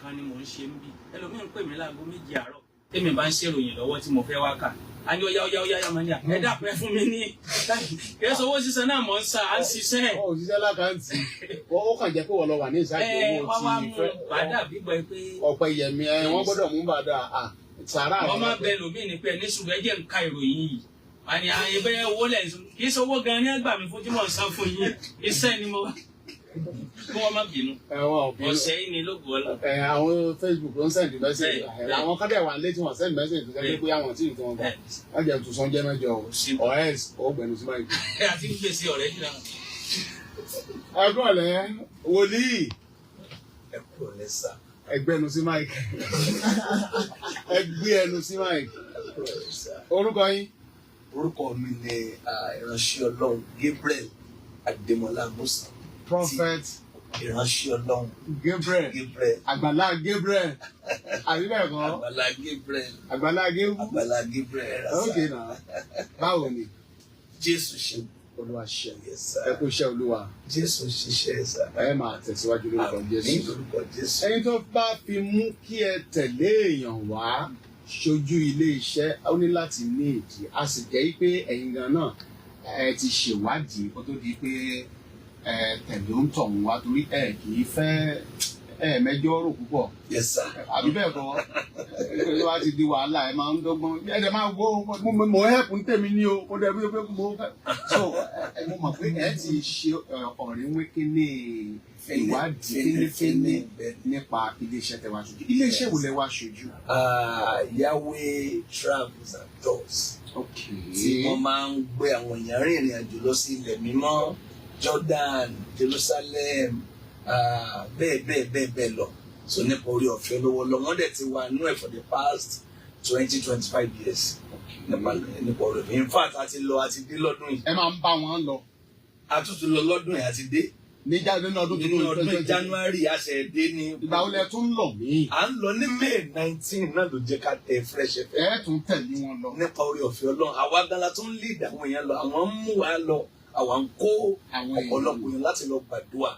Nìkan ni mò ń ṣe ń bì. Ẹlòmíín ń pè mí láago 2 àárọ̀, tèmi bá ń ṣèròyìn lọ́wọ́ tí mo fẹ́ wá kà á ní, "Óyá, óyá, óyá, yá," ní à, "Ẹ dákun, ẹ fún mi ní." Kì í sọ owó sísan náà mọ̀ ń sa, à ń ṣiṣẹ́. Ọ òṣìṣẹ́ l'account, ó kàn jẹ́ pé wọ́n lọ wà ní ìsáàjì Ẹ owó wá wá ti mú fẹ́ bàdà bígbọ́ pé Ọ̀pẹ̀yẹmí ẹ, wọ́n gbọ́dọ̀ mú bàdà à sàrà. Wọ́n máa bẹ lómi ní pé ní sùgbọ́n ẹ jẹ́ ń ka ìròyìn yìí àní àyè bẹ́ẹ̀ owó lẹ̀ ń sọ. Kì í sọ owó gan-an ní ẹgbàá mi fún tí mò ń san fún yín, iṣẹ́ ni mo kí wọ́n má bínú. Ẹ̀wọ̀n òbí. Ọ̀sẹ̀ yìí ni lógo ọlọ́. Ẹ àwọn Facebook ló ń send message. Bẹ́ẹ̀. Àwọn kádẹ̀ wà létí wọn send message tó jẹ́ pé bóyá wọn tí ì tí wọn gbà. Wọ́n jẹ́ tún sọ́njẹ́ 8 o, or else ó gbẹnu sí máa. Àti gbèsè ọ̀rẹ́ jìnnà. Ẹ kúrọ̀lẹ́, wòlíì. Ẹ kúrò lẹ́sà. Ẹ gbẹnu sí mic, ẹ gbé ẹnu sí mic. Ẹ kúrò lẹ́sà. Orúkọ yín? Orúkọ mi ni ìránṣẹ́ Ọlọ́run Gabriel Adémọlá Musa. Prophet. Ìránṣẹ́ Ọlọ́run. Gabriel. Gabriel. Àgbàlá Gabriel, àbí bẹ́ẹ̀ kọ́? Àgbàlá Gabriel. Àgbàlá Gabriel. Àgbàlá Gabriel rasa. Ok, náà báwo ni? Jésù ṣe. Olúwa ṣe. Yes, sir. Ẹ kú iṣẹ́ Olúwa. Jésù ṣiṣẹ́ sà. Ẹ máa tẹ̀síwájú lórúkọ Ní Jésù. orúkọ Jésù. Ẹni tó bá fi mú kí ẹ tẹ̀lé èèyàn wá ṣojú ilé iṣẹ́, ó ní láti ní ìdí. A sì jẹ́ pé ẹ̀yin gan náà ẹ ti ṣèwádìí kó tó di pé ẹ tẹ̀lé ń tọ̀ wá, torí ẹ kì í fẹ́ ẹ mẹjọ rò púpọ̀. Yes, sir. Àbí bẹ́ẹ̀ kọ́? Ẹ wá ti di wàhálà, ẹ máa ń dọ́gbọ́n, ẹ dẹ̀ máa wo mo help ń tèmi ní o, mo dẹ̀ bí pé mo fẹ́ so ẹ mo mọ̀ pé ẹ ti ṣe ọ̀rẹ́ wíkíní ìwádìí fínífíní nípa iléeṣẹ́ tẹ wá ṣojú. Iléeṣẹ́ wo lẹ wá ṣojú? Yahweh Travels and Tours, tí wọ́n máa ń gbé àwọn èèyàn rìnrìn àjò lọ sí ilẹ̀ mímọ́, Jordan, Jerusalem, bẹ́ẹ̀ bẹ́ẹ̀ bẹ́ẹ̀ bẹ́ẹ̀ lọ. So nípa orí ọ̀fẹ́ lọ́wọ́ lọ, wọ́n dẹ̀ ti wà nú ẹ̀ for the past 20-25 years nípa orí ọ̀fẹ́. In fact, a ti lọ, a ti dé lọ́dún yìí. Ẹ máa ń bá wọn lọ? A tún ti lọ lọ́dún yìí, a ti dé. Nínú ọdún Nínú tuntun? ọdún January, a ṣẹ̀ dé ní. Ìgbà wo lẹ tún lọ míì? À ń lọ ní May 19 náà ló jẹ́ ká tẹ Fresh FM. Ẹ tún tẹ̀lé wọn lọ? Nípa orí ọ̀fẹ́ Ọlọ́run, àwa gan la tún lead àwọn èèyàn lọ. Àwọn ń mú wa lọ, àwa ń kó àwọn ọ̀pọ̀lọpọ̀ èèyàn láti lọ gbàdúrà,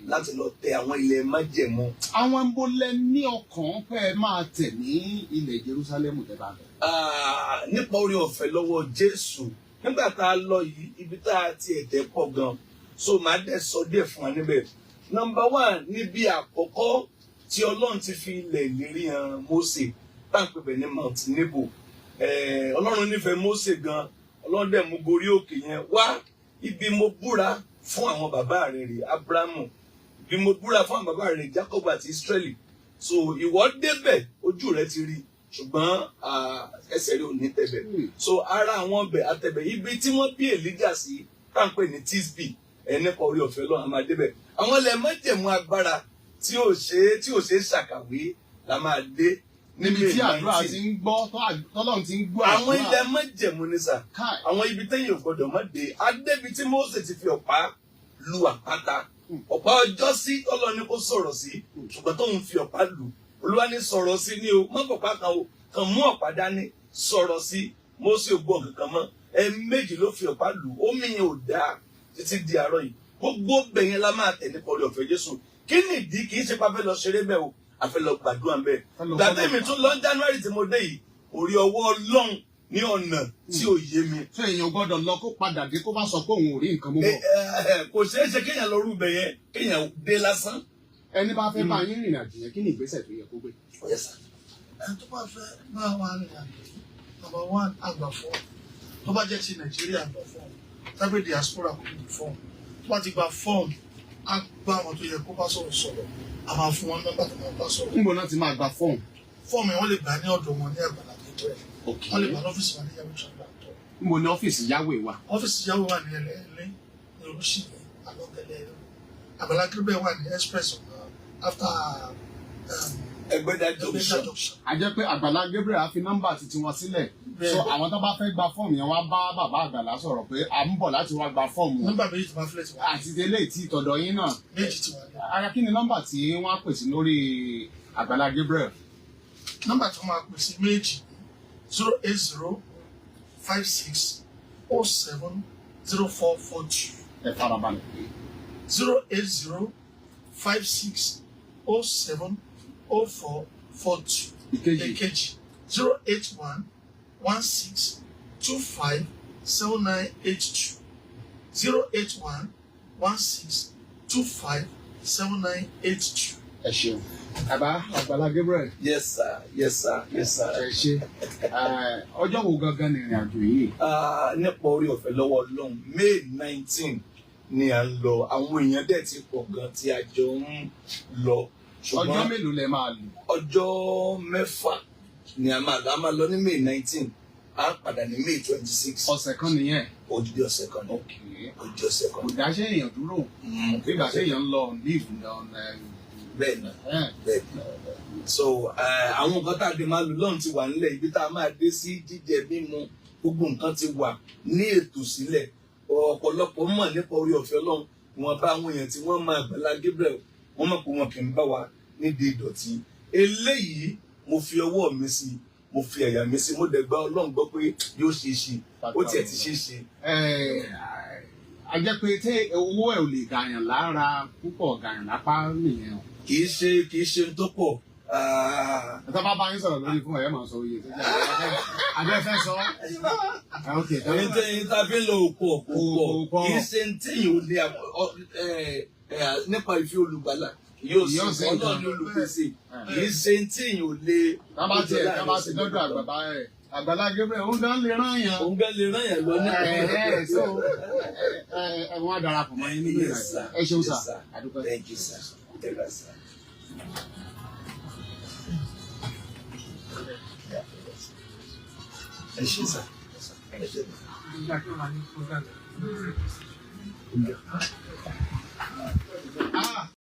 láti lọ tẹ àwọn ilẹ̀ májẹ̀mú. Àwọn ń bolẹ̀ ní ọkàn pé ẹ máa tẹ̀ ní ilẹ̀ Jerusalem tẹ́ bá lọ? Ah, nípa orí ọ̀fẹ́ lọ́wọ́ Jésù, nígbà tá a lọ yìí, ibi tá a ti ẹ̀tẹ̀ pọ̀ gan, so màá dẹ̀ sọ díẹ̀ fún wa níbẹ̀. Number one, níbi àkọ́kọ́ tí Ọlọ́run ti fi ilẹ̀ ìlérí hàn Mósè, tá à ń pè bẹ̀ ní Mount Nebo. Ọlọ́run nífẹ̀ẹ́ Mósè gan. Ọlọ́run dẹ̀ mú gorí òkè yẹn wá. "Ibi mo búra fún àwọn bàbá rẹ̀ rè, Abrahamu, ibi mo búra fún àwọn bàbá rẹ̀, Jacob àti Israeli." So ìwọ débẹ̀, ojú rẹ̀ ti rí, ṣùgbọ́n ẹsẹ̀ rẹ̀ ò ní tẹ̀bẹ̀. So ara àwọn ọbẹ̀ àtẹ̀bẹ̀, ibi tí wọ́n bí Elijah sí, tá à ń pè ní Tisbi, ẹ̀ nípa orí ọ̀fẹ́ lọ́wọ́, a máa débẹ̀. Àwọn ilẹ̀ májẹ̀mú agbára tí ò ṣe é ṣàkàwé la máa dé. Níbi May tí àdúrà 19. ti ń gbọ́, tọ́lọ́run ti ń gbọ́ Àwọn àdúrà. ilẹ̀ májẹ̀mú ni sà. Káì. Àwọn ibi téèyàn ò gbọdọ̀ má dé, adébi tí Mósè ti fi ọ̀pá lu àpáta, ọ̀pá ọjọ́ sí Ọlọ́run ní kó sọ̀rọ̀ sí, ṣùgbọ́n tóun fi ọ̀pá lù, Olúwa ní sọ̀rọ̀ sí ní o, má fọ̀pá kan o, kàn mú ọ̀pá dání, sọ̀rọ̀ sí. Mósè ò gbọ́ kankan mọ́. Ẹ̀ẹ̀mejì ló fi ọ̀pá lù, omi yẹn ò dáa títí di àárọ̀ yìí. Gbogbo bẹ̀yẹn la máa tẹ̀ nípa orí ọ̀fẹ́ Jésù. Kí nìdí? Kì í ṣe pé a fẹ́ lọ ṣeré bẹ́ẹ̀ o, a fẹ́ lọ gbàdúrà bẹ́ẹ̀. Fẹ́ lọ Gbàdé fọ́lọ́. mi tún lọ January tí mo dé yìí, orí ọwọ́ Ọlọ́run ní ọ̀nà tí ò yé mi. Tó èèyàn gbọ́dọ̀ lọ kó padà dé kó má sọ pé òun ò rí nǹkan mú bọ̀? Kò ṣeé ṣe kéèyàn lọ rúbẹ yẹn, kéèyàn dé lásán. Ẹni bá fẹ́ bá yín rìnrìn àjò yẹn, kí ni ìgbésẹ̀ tó yẹ kó gbé? Yes, sir. Ẹni tó bá fẹ́ bá wa rìnrìn àjò yìí, number one, àgbà fọ́ọ̀mù. Tó bá jẹ́ ti Nàìjíríà, àgbà fọ́ọ̀mù tàbí diaspora, kò ní fọ́ọ̀mù. Tó bá ti gba fọ́ọ̀mù, á gbá àwọn tó yẹ kó bá sọ̀rọ̀ sọ̀rọ̀, a máa fún wọn nọ́mbà tó máa bá sọ̀rọ̀. Níbo náà ti máa gba fọ́ọ̀mù? Fọ́ọ̀mù yẹn, wọ́n lè gbà ní ọ̀dọ̀ wọn ní Àgbàlá Gabriel, wọ́n lè gbà ní ọ́fíìsì wa ní Yahweh Travel and Tour. Níbo ni ọ́fíìsì Yahweh wà? Ọ́fíìsì Yahweh wà ní Ẹlẹ́ẹ̀lẹ́ ní Olùṣìyẹ alọ́gẹ́lẹ́. Àgbàlá Gabriel wà ní express ọ̀nà after Ẹgbẹ́dá Ẹgbẹ́dá Junction. Junction. A jẹ́ pé Àgbàlá Gabriel á fi nọ́mbà titi wọn sílẹ̀. Bẹ́ẹ̀. So àwọn tó bá fẹ́ gba fọ́ọ̀mù yẹn, wá bá bàbá Àgbàlá sọ̀rọ̀ pé à ń bọ̀ láti wá gba fọ́ọ̀mù. Nọ́mbà méjì tó máa fílẹ̀ ti wà. Àti délé tí ìtọ̀dọ̀ yín náà. Méjì ti wà ní. Ara kí ni nọ́mbà tí wọ́n á pè sí lórí Àgbàlá Gabriel? Nọ́mbà tó máa pè sí méjì: 08056070442. Ẹ farabalẹ̀ pé. 0805607 0442. Ìkejì. Èkejì, 081 16 25 7982. 081 16 25 7982. Ẹ ṣeun, bàbá Àgbàlá Gabriel. Yes sir, yes sir, yes sir. Ẹ ṣe. Ọjọ́ wo gangan ni ìrìn àjò yìí? Ah, nípa orí ọ̀fẹ́ lọ́wọ́ Ọlọ́run, May 19 ni à ń lọ. Àwọn èèyàn dẹ̀ ti pọ̀ gan tí a jọ ń lọ. Ọjọ́ Ṣùgbọ́n mélòó lẹ máa lò? Ọjọ́ 6 ni a máa lọ. A máa lọ ní May 19, a padà ní May 26. Ọ̀sẹ̀ kan nìyẹn. Odidi ọ̀sẹ̀ kan ní. Odidi ọ̀sẹ̀ kan Kò ní. dáṣẹ́ èèyàn dúró nígbà tí èèyàn ń lọ on leave on Bẹ́ẹ̀ ni, bẹ́ẹ̀ ni. So àwọn nǹkan tá a dé máa lò lọ́run ti wà nílẹ̀. Ibi tá a máa dé sí, jíjẹ mímu, gbogbo nǹkan ti wà ní ètò sílẹ̀. Ọ̀pọ̀lọpọ̀ mọ̀ nípa orí ọ̀fẹ́ Ọlọ́run. Wọn bá àwọn èèyàn tí wọ́n máa Àgbàlá Gabriel, wọ́n mọ̀ pé wọn kì í bá wa nídìí ìdọ̀tí eléyìí. Mo fi ọwọ́ mi sí, mo fi àyà mi sí, mo dẹ̀ gba Ọlọ́run gbọ́ pé yóò ṣe é ṣe. Ó tiẹ̀ ti ṣe é ṣe. A jẹ́ pé tí owó ẹ̀ ò lè gàyàn lára púpọ̀, gàyàn lápá nìyẹn o. Kì í ṣe ń tó pọ̀. Ah, Tá bá bá yín sọ̀rọ̀ lórí fún ẹ̀, máa sọ iye tó jẹ́ abẹ́ fẹ́ sọ. Ok. Ẹni tẹ́ ẹni tá a fi ń lọ òkú ọ̀pọ̀ Kò pọ̀. Kì í ṣe ń téyìn ò lè nípa ìfẹ́ olùgbàlà yóò Yóò ṣe ṣe nǹkan. Ọlọ́run ní olùpèsè. Kì í ṣe ń téyìn ò lè. Tá bá tiẹ̀ tá bá ti dọ́dọ̀ àgbàbá ẹ̀ Àgbàlá Gabriel, òun gan lè rán yàn. Òun gan lè rán yàn lọ ní. Ẹ so ẹ wọ́n á darapọ̀ mọ́ yín nínú Yes, ìrìn sir. ẹ ṣeun Yes, sir. sir. Àdúpẹ́. Thank you, sir. Thank you, sir. Ẹ ṣé sir. Ẹ ṣé. Nígbà tí wọ́n máa ní program.